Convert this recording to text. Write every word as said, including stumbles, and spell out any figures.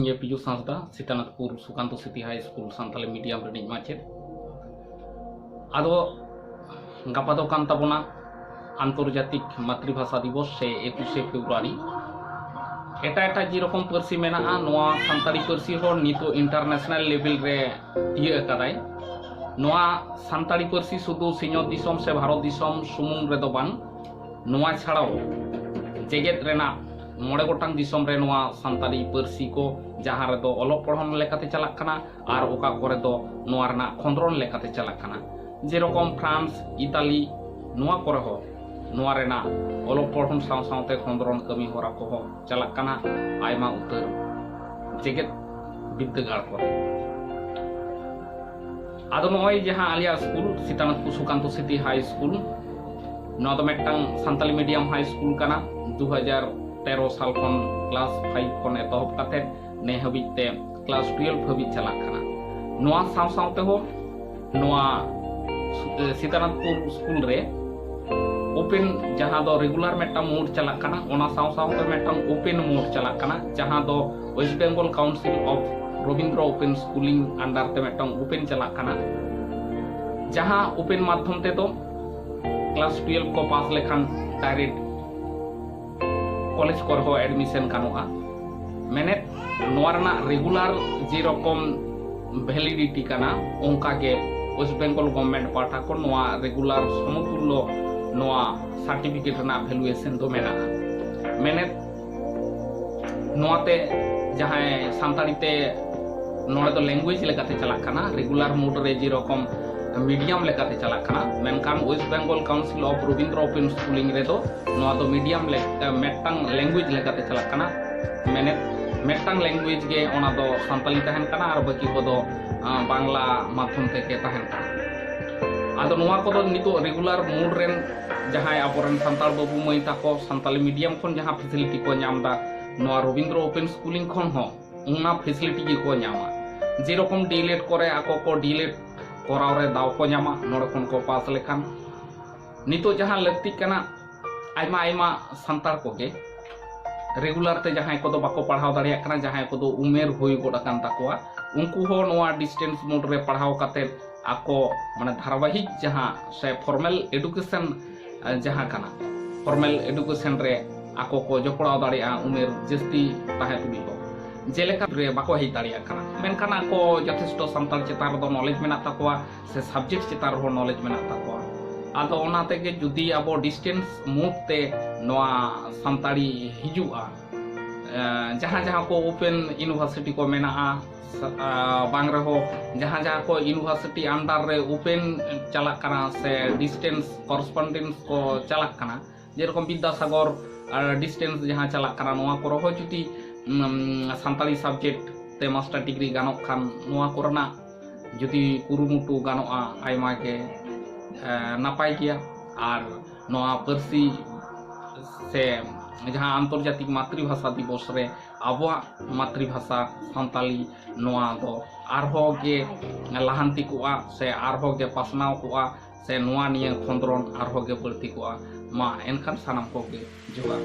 ᱤᱧ ᱜᱮ ᱯᱤᱡᱩᱥ ᱦᱟᱸᱥᱫᱟ, ᱥᱤᱛᱟᱱᱟᱛᱯᱩᱨ ᱥᱩᱠᱟᱱᱛᱚ ᱥᱤᱴᱤ ᱦᱟᱭ school Santali medium ᱨᱤᱱᱤᱡ ᱢᱟᱪᱮᱫ᱾ ᱟᱫᱚ ᱜᱟᱯᱟ ᱫᱚ ᱠᱟᱱ ᱛᱟᱵᱚᱱᱟ ᱟᱱᱛᱚᱨᱡᱟᱛᱤᱠ ᱢᱟᱛᱨᱤᱵᱷᱟᱥᱟ ᱫᱤᱵᱚᱥ ᱥᱮ ᱮᱠᱩᱥᱮ ᱯᱷᱮᱵᱽᱨᱩᱣᱟᱨᱤ᱾ ᱮᱴᱟᱜ ᱮᱴᱟᱜ ᱡᱮᱨᱚᱠᱚᱢ ᱯᱟᱹᱨᱥᱤ ᱢᱮᱱᱟᱜᱼᱟ, ᱱᱚᱣᱟ ᱥᱟᱱᱛᱟᱲᱤ ᱯᱟᱹᱨᱥᱤ ᱦᱚᱸ ᱱᱤᱛᱚᱜ ᱤᱱᱴᱟᱨᱱᱮᱥᱱᱟᱞ ᱞᱮᱵᱮᱞ ᱨᱮ ᱛᱤᱭᱟᱹᱜ ᱟᱠᱟᱫᱟᱭ᱾ ᱱᱚᱣᱟ ᱥᱟᱱᱛᱟᱲᱤ ᱯᱟᱹᱨᱥᱤ ᱥᱩᱫᱷᱩ ᱥᱤᱧᱚᱛ ᱫᱤᱥᱚᱢ ᱥᱮ ᱵᱷᱟᱨᱚᱛ ᱫᱤᱥᱚᱢ ᱥᱩᱢᱩᱝ ᱨᱮᱫᱚ ᱵᱟᱝ, ᱱᱚᱣᱟ ᱪᱷᱟᱲᱟᱣ ᱡᱮᱜᱮᱛ ᱨᱮᱱᱟᱜ ᱢᱚᱬᱮ ᱜᱚᱴᱟᱝ ᱫᱤᱥᱚᱢ ᱨᱮ ᱱᱚᱣᱟ ᱥᱟᱱᱛᱟᱲᱤ ᱯᱟᱹᱨᱥᱤ ᱠᱚ, ᱡᱟᱦᱟᱸ ᱨᱮᱫᱚ ᱚᱞᱚᱜ ᱯᱚᱲᱦᱚᱱ ᱞᱮᱠᱟᱛᱮ ᱪᱟᱞᱟᱜ ᱠᱟᱱᱟ ᱟᱨ ᱚᱠᱟ ᱠᱚᱨᱮ ᱫᱚ ᱱᱚᱣᱟ ᱨᱮᱱᱟᱜ ᱠᱷᱚᱸᱫᱽᱨᱚᱱ ᱞᱮᱠᱟᱛᱮ ᱪᱟᱞᱟᱜ ᱠᱟᱱᱟ, ᱡᱮᱨᱚᱠᱚᱢ ᱯᱷᱨᱟᱱᱥ, ᱤᱛᱟᱞᱤ, ᱱᱚᱣᱟ ᱠᱚᱨᱮ ᱦᱚᱸ ᱱᱚᱣᱟ ᱨᱮᱱᱟᱜ ᱚᱞᱚᱜ ᱯᱚᱲᱦᱚᱱ ᱥᱟᱶ ᱥᱟᱶᱛᱮ ᱠᱷᱚᱸᱫᱽᱨᱚᱱ ᱠᱟᱹᱢᱤ ᱦᱚᱨᱟ ᱠᱚᱦᱚᱸ ᱪᱟᱞᱟᱜ ᱠᱟᱱᱟ ᱟᱭᱢᱟ ᱩᱛᱟᱹᱨ ᱡᱮᱜᱮᱛ ᱵᱤᱨᱫᱟᱹᱜᱟᱲ ᱠᱚᱨᱮ᱾ ᱟᱫᱚ ᱱᱚᱜᱼᱚᱭ ᱡᱟᱦᱟᱸ ᱟᱞᱮᱭᱟᱜ ᱥᱠᱩᱞ, ᱥᱤᱛᱟᱱᱟᱛᱯᱩᱨ ᱥᱩᱠᱟᱱᱛᱚ ᱥᱤᱴᱤ ᱦᱟᱭ ᱥᱠᱩᱞ, ᱱᱚᱣᱟ ᱫᱚ ᱢᱤᱫᱴᱟᱝ ᱥᱟᱱᱛᱟᱞᱤ ᱢᱤᱰᱤᱭᱟᱢ ᱦᱟᱭ ᱥᱠᱩᱞ ᱠᱟᱱᱟ᱾ ᱫᱩ ᱦᱟᱡᱟᱨ ᱛᱮᱨᱚ ᱥᱟᱞ ᱠᱷᱚᱱ, ᱠᱞᱟᱥ ᱯᱷᱟᱭᱤᱵᱷ ᱠᱷᱚᱱ ᱮᱛᱚᱦᱚᱵ ᱠᱟᱛᱮ ᱱᱮ ᱦᱟᱹᱵᱤᱡ ᱛᱮ ᱠᱞᱟᱥ ᱴᱩᱭᱮᱞᱵᱷ ᱦᱟᱹᱵᱤᱡ ᱪᱟᱞᱟᱜ ᱠᱟᱱᱟ᱾ ᱱᱚᱣᱟ ᱥᱟᱶ ᱥᱟᱶ ᱛᱮᱦᱚᱸ ᱱᱚᱣᱟ ᱥᱤᱛᱟᱱᱟᱛᱯᱩᱨ ᱥᱠᱩᱞ ᱨᱮ ᱳᱯᱮᱱ, ᱡᱟᱦᱟᱸ ᱫᱚ ᱨᱮᱜᱩᱞᱟᱨ ᱢᱤᱫᱴᱟᱝ ᱢᱳᱰ ᱪᱟᱞᱟᱜ ᱠᱟᱱᱟ, ᱚᱱᱟ ᱥᱟᱶ ᱥᱟᱶᱛᱮ ᱢᱤᱫᱴᱟᱝ ᱳᱯᱮᱱ ᱢᱳᱰ ᱪᱟᱞᱟᱜ ᱠᱟᱱᱟ, ᱡᱟᱦᱟᱸ ᱫᱚ West Bengal council of Rabindra open schooling under ᱛᱮ ᱢᱤᱫᱴᱟᱝ ᱳᱯᱮᱱ ᱪᱟᱞᱟᱜ ᱠᱟᱱᱟ᱾ ᱡᱟᱦᱟᱸ ᱳᱯᱮᱱ ᱢᱟᱫᱽᱫᱷᱚᱢ ᱛᱮᱫᱚ ᱠᱞᱟᱥ ᱴᱩᱭᱮᱞᱵᱷ ᱠᱚ ᱯᱟᱥ ᱞᱮᱠᱷᱟᱱ ᱰᱟᱭᱨᱮᱠᱴ ᱠᱚᱞᱮᱡᱽ ᱠᱚᱨᱮ ᱦᱚᱸ ᱮᱰᱢᱤᱥᱚᱱ ᱜᱟᱱᱚᱜᱼᱟ᱾ ᱢᱮᱱᱮᱫ, ᱱᱚᱣᱟ ᱨᱮᱱᱟᱜ ᱨᱮᱜᱩᱞᱟᱨ ᱡᱮᱨᱚᱠᱚᱢ ᱵᱷᱮᱞᱤᱰᱤᱴᱤ ᱠᱟᱱᱟ, ᱚᱱᱠᱟ ᱜᱮ ᱳᱭᱮᱥᱴ ᱵᱮᱝᱜᱚᱞ ᱜᱚᱵᱷᱢᱮᱱᱴ ᱯᱟᱦᱴᱟ ᱠᱷᱚᱱ ᱱᱚᱣᱟ ᱨᱮᱜᱩᱞᱟᱨ ᱥᱚᱢᱚᱛᱩᱞᱞᱚ ᱱᱚᱣᱟ ᱥᱟᱨᱴᱤᱯᱷᱤᱠᱮᱴ ᱨᱮᱱᱟᱜ ᱵᱷᱮᱞᱩᱭᱮᱥᱚᱱ ᱫᱚ ᱢᱮᱱᱟᱜᱼᱟ᱾ ᱢᱮᱱᱮᱫ, ᱱᱚᱣᱟᱛᱮ ᱡᱟᱦᱟᱸᱭ ᱥᱟᱱᱛᱟᱲᱤ ᱛᱮ ᱱᱚᱰᱮ ᱫᱚ ᱞᱮᱝᱜᱩᱭᱮᱡᱽ ᱞᱮᱠᱟᱛᱮ ᱪᱟᱞᱟᱜ ᱠᱟᱱᱟ, ᱨᱮᱜᱩᱞᱟᱨ ᱢᱳᱰ ᱨᱮ ᱡᱮᱨᱚᱠᱚᱢ ᱢᱤᱰᱤᱭᱟᱢ ᱞᱮᱠᱟᱛᱮ ᱪᱟᱞᱟᱜ ᱠᱟᱱᱟ, ᱢᱮᱱᱠᱷᱟᱱ West Bengal council of Rabindra open schooling ᱨᱮᱫᱚ ᱱᱚᱣᱟ ᱫᱚ ᱢᱤᱰᱤᱭᱟᱢ ᱞᱮᱠ-, ᱢᱤᱫᱴᱟᱝ ᱞᱮᱝᱜᱩᱭᱮᱡᱽ ᱞᱮᱠᱟᱛᱮ ᱪᱟᱞᱟᱜ ᱠᱟᱱᱟ᱾ ᱢᱮᱱᱮᱫ, ᱢᱤᱫᱴᱟᱝ ᱞᱮᱝᱜᱩᱭᱮᱡᱽ ᱜᱮ, ᱚᱱᱟ ᱫᱚ ᱥᱟᱱᱛᱟᱞᱤ ᱛᱟᱦᱮᱱ ᱠᱟᱱᱟ ᱟᱨ ᱵᱟᱹᱠᱤ ᱠᱚᱫᱚ, ᱟᱸ, ᱵᱟᱝᱞᱟ ᱢᱟᱫᱽᱫᱷᱚᱢ ᱛᱮᱜᱮ ᱛᱟᱦᱮᱱ ᱠᱟᱱᱟ᱾ ᱟᱫᱚ ᱱᱚᱣᱟ ᱠᱚᱫᱚ ᱱᱤᱛᱚᱜ ᱨᱮᱜᱩᱞᱟᱨ ᱢᱳᱰ ᱨᱮᱱ ᱡᱟᱦᱟᱸᱭ ᱟᱵᱚᱨᱮᱱ ᱥᱟᱱᱛᱟᱲ ᱵᱟᱹᱵᱩ ᱢᱟᱹᱭ ᱛᱟᱠᱚ ᱥᱟᱱᱛᱟᱞᱤ ᱢᱤᱰᱤᱭᱟᱢ ᱠᱷᱚᱱ ᱡᱟᱦᱟᱸ ᱯᱷᱮᱥᱤᱞᱤᱴᱤ ᱠᱚ ᱧᱟᱢ ᱮᱫᱟ, ᱱᱚᱣᱟ ᱨᱚᱵᱤᱱᱫᱨᱚ ᱳᱯᱮᱱ ᱥᱠᱩᱞᱤᱝ ᱠᱷᱚᱱ ᱦᱚᱸ ᱚᱱᱟ ᱯᱷᱮᱥᱤᱞᱤᱴᱤ ᱜᱮᱠᱚ ᱧᱟᱢᱟ᱾ ᱡᱮᱨᱚᱠᱚᱢ ᱰᱤ ᱮᱞ ᱮᱰ ᱠᱚᱨᱮ ᱟᱠᱚ ᱠᱚ ᱰᱤ ᱮᱞ ᱮᱰ ᱠᱚᱨᱟᱣ ᱨᱮ ᱫᱟᱣ ᱠᱚ ᱧᱟᱢᱟ, ᱱᱚᱰᱮ ᱠᱷᱚᱱ ᱠᱚ ᱯᱟᱥ ᱞᱮᱠᱷᱟᱱ᱾ ᱱᱤᱛᱚᱜ ᱡᱟᱦᱟᱸ ᱞᱟᱹᱠᱛᱤᱜ ᱠᱟᱱᱟ, ᱟᱭᱢᱟ ᱟᱭᱢᱟ ᱥᱟᱱᱛᱟᱲ ᱠᱚᱜᱮ ᱨᱮᱜᱩᱞᱟᱨ ᱛᱮ ᱡᱟᱦᱟᱸᱭ ᱠᱚᱫᱚ ᱵᱟᱠᱚ ᱯᱟᱲᱦᱟᱣ ᱫᱟᱲᱮᱭᱟᱜ ᱠᱟᱱᱟ, ᱡᱟᱦᱟᱸᱭ ᱠᱚᱫᱚ ᱩᱢᱮᱨ ᱦᱩᱭ ᱜᱚᱫ ᱟᱠᱟᱱ ᱛᱟᱠᱚᱣᱟ, ᱩᱱᱠᱩ ᱦᱚᱸ ᱱᱚᱣᱟ ᱰᱤᱥᱴᱮᱱᱥ ᱢᱳᱰ ᱨᱮ ᱯᱟᱲᱦᱟᱣ ᱠᱟᱛᱮᱫ ᱟᱠᱚ ᱢᱟᱱᱮ ᱫᱷᱟᱨᱟᱵᱟᱦᱤᱠ ᱡᱟᱦᱟᱸ ᱥᱮ ᱯᱷᱚᱨᱢᱮᱞ ᱮᱰᱩᱠᱮᱥᱚᱱ ᱡᱟᱦᱟᱸ ᱠᱟᱱᱟ, ᱯᱷᱚᱨᱢᱮᱞ ᱮᱰᱩᱠᱮᱥᱚᱱ ᱨᱮ ᱟᱠᱚ ᱠᱚ ᱡᱚᱯᱲᱟᱣ ᱫᱟᱲᱮᱭᱟᱜᱼᱟ ᱩᱢᱮᱨ ᱡᱟᱹᱥᱛᱤ ᱛᱟᱦᱮᱸ ᱛᱩᱞᱩᱡ ᱦᱚᱸ᱾ ᱡᱮᱞᱮᱠᱟ ᱨᱮ ᱵᱟᱠᱚ ᱦᱮᱡ ᱫᱟᱲᱮᱭᱟᱜ ᱠᱟᱱᱟ, ᱢᱮᱱᱠᱷᱟᱱ ᱟᱠᱚ ᱡᱚᱛᱷᱮᱥᱴᱚ ᱥᱟᱱᱛᱟᱲ ᱪᱮᱛᱟᱱ ᱨᱮᱫᱚ ᱱᱚᱞᱮᱡᱽ ᱢᱮᱱᱟᱜ ᱛᱟᱠᱚᱣᱟ ᱥᱮ ᱥᱟᱵᱡᱮᱠᱴ ᱪᱮᱛᱟᱱ ᱨᱮᱦᱚᱸ ᱱᱚᱞᱮᱡᱽ ᱢᱮᱱᱟᱜ ᱛᱟᱠᱚᱣᱟ᱾ ᱟᱫᱚ ᱚᱱᱟ ᱛᱮᱜᱮ ᱡᱩᱫᱤ ᱟᱵᱚ ᱰᱤᱥᱴᱮᱱᱥ ᱢᱳᱰ ᱛᱮ ᱱᱚᱣᱟ ᱥᱟᱱᱛᱟᱲᱤ ᱦᱤᱡᱩᱜᱼᱟ, ᱮᱸ, ᱡᱟᱦᱟᱸ ᱡᱟᱦᱟᱸ ᱠᱚ ᱳᱯᱮᱱ ᱤᱭᱩᱱᱤᱵᱷᱟᱨᱥᱤᱴᱤ ᱠᱚ ᱢᱮᱱᱟᱜᱼᱟ, ᱥᱟ-, ᱟ, ᱵᱟᱝ ᱨᱮᱦᱚᱸ ᱡᱟᱦᱟᱸ ᱡᱟᱦᱟᱸ ᱠᱚ ᱤᱭᱩᱱᱤᱵᱷᱟᱨᱥᱤᱴᱤ ᱟᱱᱰᱟᱨ ᱨᱮ ᱳᱯᱮᱱ ᱪᱟᱞᱟᱜ ᱠᱟᱱᱟ ᱥᱮ ᱰᱤᱥᱴᱮᱱᱥ ᱠᱚᱨᱮᱥᱯᱚᱱᱰᱮᱱᱥ ᱠᱚ ᱪᱟᱞᱟᱜ ᱠᱟᱱᱟ, ᱡᱮᱨᱚᱠᱚᱢ ᱵᱤᱫᱽᱫᱟᱥᱟᱜᱚᱨ ᱟᱨ ᱰᱤᱥᱴᱮᱱᱥ ᱡᱟᱦᱟᱸ ᱪᱟᱞᱟᱜ ᱠᱟᱱᱟ, ᱱᱚᱣᱟ ᱠᱚᱨᱮ ᱦᱚᱸ ᱡᱩᱫᱤ, ᱩᱢ, ᱥᱟᱱᱛᱟᱲᱤ ᱥᱟᱵᱡᱮᱠᱴ ᱛᱮ ᱢᱟᱥᱴᱟᱨ ᱰᱤᱜᱽᱨᱤ ᱜᱟᱱᱚᱜ ᱠᱷᱟᱱ, ᱱᱚᱣᱟ ᱠᱚᱨᱮᱱᱟᱜ ᱡᱩᱫᱤ ᱠᱩᱨᱩᱢᱩᱴᱩ ᱜᱟᱱᱚᱜᱼᱟ, ᱟᱭᱢᱟ ᱜᱮ, ᱮ, ᱱᱟᱯᱟᱭ ᱜᱮᱭᱟ᱾ ᱟᱨ ᱱᱚᱣᱟ ᱯᱟᱹᱨᱥᱤ ᱥᱮ ᱡᱟᱦᱟᱸ ᱟᱱᱛᱚᱨᱡᱟᱛᱤᱠ ᱢᱟᱛᱨᱤᱵᱷᱟᱥᱟ ᱫᱤᱵᱚᱥ ᱨᱮ ᱟᱵᱚᱣᱟᱜ ᱢᱟᱛᱨᱤᱵᱷᱟᱥᱟ ᱥᱟᱱᱛᱟᱞᱤ ᱱᱚᱣᱟ ᱫᱚ ᱟᱨᱦᱚᱸ ᱜᱮ ᱞᱟᱦᱟᱱᱛᱤ ᱠᱚᱜᱼᱟ ᱥᱮ ᱟᱨᱦᱚᱸ ᱜᱮ ᱯᱟᱥᱱᱟᱣ ᱠᱚᱜᱼᱟ ᱥᱮ ᱱᱚᱣᱟ ᱱᱤᱭᱟᱹ ᱠᱷᱚᱸᱫᱽᱨᱚᱱ ᱟᱨᱦᱚᱸ ᱜᱮ ᱵᱟᱹᱲᱛᱤ ᱠᱚᱜᱼᱟ᱾ ᱢᱟ ᱮᱱᱠᱷᱟᱱ ᱥᱟᱱᱟᱢ ᱠᱚᱜᱮ ᱡᱚᱦᱟᱨ᱾